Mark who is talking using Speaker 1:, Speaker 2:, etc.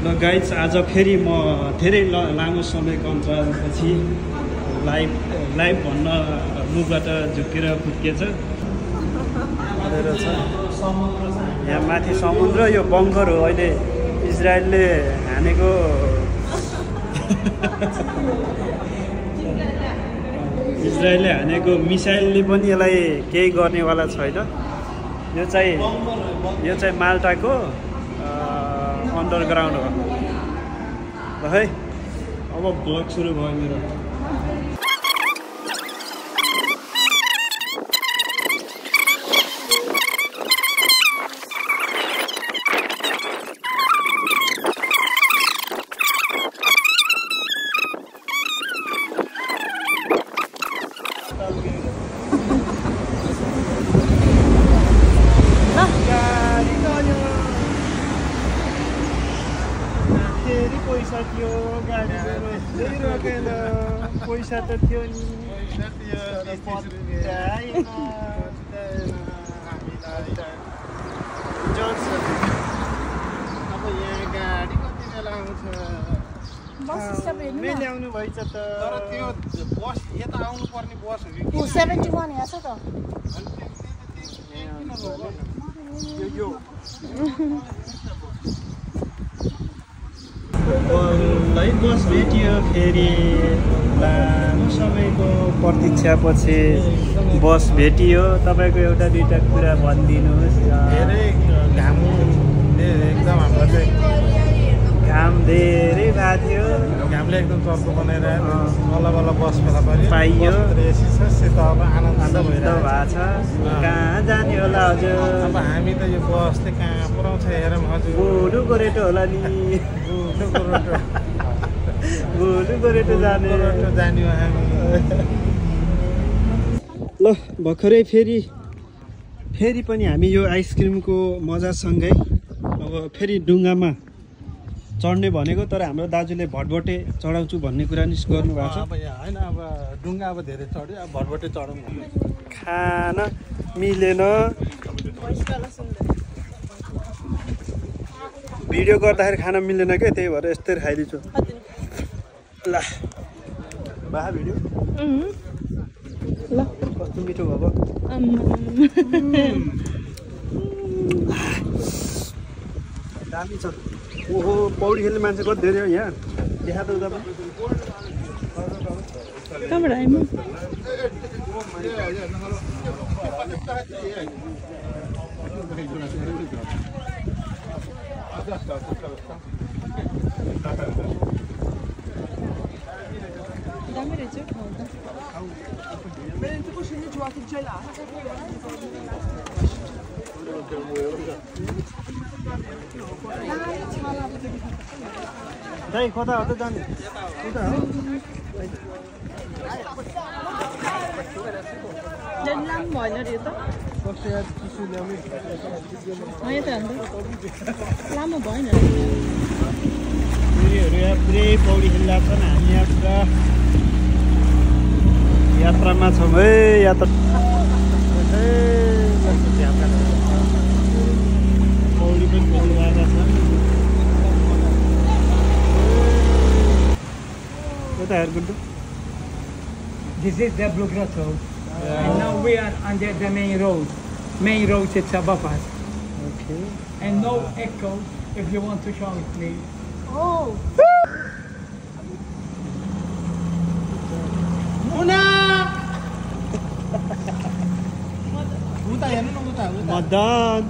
Speaker 1: ल गाइज आज फेरि म धेरै लामो समयको अन्तरालपछि लाइभ भन्न मुखबाट झुकेर फुत्केछ यहाँ माथि समुद्र यो बङ्कर हो अहिले इजरायलले हानेको मिसाइलले पनि यसलाई केही गर्नेवाला छैन यो चाहिँ माल्टाको अन्डरग्राउन्ड हो ल है अब ब्लग सुरु भयो मेरो पैसा त थियो नि अब यहाँ गाडी कति बेला आउँछ ल्याउनु भएछ त तर त्यो बस यता आउनु पर्ने बस हो
Speaker 2: 71 यहाँ छ त
Speaker 1: यो है बस भेटियो फेरि लामो समयको प्रतीक्षापछि बस भेटियो तपाईँको एउटा दुईवटा कुरा भनिदिनुहोस्
Speaker 3: धेरै एकदम हाम्रो चाहिँ
Speaker 1: घाम धेरै भएको थियो
Speaker 3: घामले एकदम चर्को बनाएर बल्ल बल्ल बस फेला
Speaker 1: पाइयो
Speaker 3: आनन्द
Speaker 1: भएको छ कहाँ जाने होला हजुर
Speaker 3: अब हामी त यो बस चाहिँ कहाँ पुऱ्याउँछ हेरौँ हजुर
Speaker 1: गोरुको रेटो होला नि गोरुको रेटो जाने
Speaker 3: हामी
Speaker 1: ल भर्खरै फेरि पनि हामी यो आइसक्रिमको मजासँगै अब फेरि डुङ्गामा चढ्ने भनेको तर हाम्रो दाजुले भटभटे चढाउँछु भन्ने कुरा नि गर्नु भएको छ
Speaker 3: अब होइन अब डुङ्गा अब धेरै चढ्यो अब भटभटे चढौँ
Speaker 1: खान मिलेन भिडियो गर्दाखेरि खान मिलेन क्या त्यही भएर यस्तै खाइदिन्छु ल बा भिडियो
Speaker 2: ल
Speaker 1: कस्तो मिठो भयो दामी छ ओहो पौडी खेल्ने मान्छे कति धेरै हो यहाँ देखा त उता पनि
Speaker 2: कहाँबाट आइम दामी रहेछ ठाउँ त
Speaker 1: दाइ कता हो त जाने उता हो
Speaker 2: लामो भएन रे त यहाँ त लामो भएन
Speaker 1: पुरीहरू यहाँ पुरै पौडी खेल्दा छन् हामी यहाँ पुरा यात्रामा छौँ है यात्रा पौडी पनि खेलिरहेका छन् कता हेर Guddu
Speaker 4: This is the Blue Grotto, and now we are under the main road. Main road is above us,
Speaker 1: Okay.
Speaker 4: and no echo. If you want to show it, please.
Speaker 2: Oh
Speaker 1: Madan